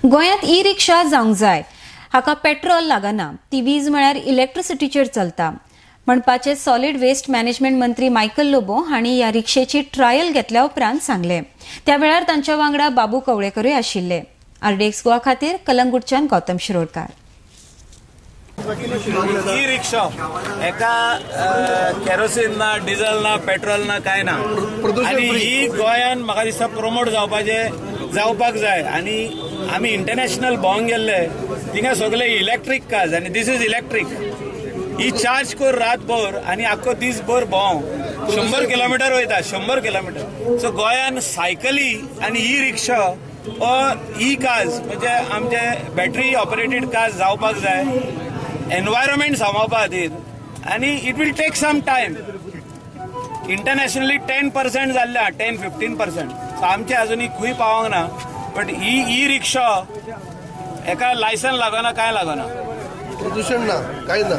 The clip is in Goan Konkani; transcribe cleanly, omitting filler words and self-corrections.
गोंयांत ई रिक्षा जावंक जाय. हाका पेट्रोल लागना, ती वीज म्हळ्यार इलेक्ट्रिसिटीचेर चलता म्हणपाचें सॉलिड वेस्ट मॅनेजमेंट मंत्री मायकल लोबो हांणी ह्या रिक्षेची ट्रायल घेतल्या उपरांत सांगलें. त्या वेळार तांच्या वांगडा बाबू कवळेकरूय आशिल्ले. आरडीएक्स गोवा खातीर कलंगूटच्यान गौतम शिरोडकार. ई रिक्षा एका केरोसिन ना, डिझल ना, पेट्रोल ना, काय ना. आणि ही गोंयान म्हाका दिसता प्रमोट जावपाचे जावपाक जाय. आणि आमी इंटरनॅशनल भोंवंक गेल्ले, थिंगा सगळे इलेक्ट्रीक कार्स आनी this is electric. He charge कर रातभर आनी आख्खो दीसभर भोंव, 100 किलोमिटर वयता, 100 किलोमिटर. सो गोंयान सायकली आनी ई रिक्षा ई कार्स, म्हणजे आमचे बॅटरी ऑपरेटेड कार्स जावपाक जाय एनवायरमेंट सांबाळपा खातीर. आनी it will take some time. Internationally 10% जाल्ले, 10-15%. सो आमचे अजुनूय खंय पावंक ना, बट he E rickshaw एका लायसन लागना, काय लागना. प्रदूषण ना, काही ना.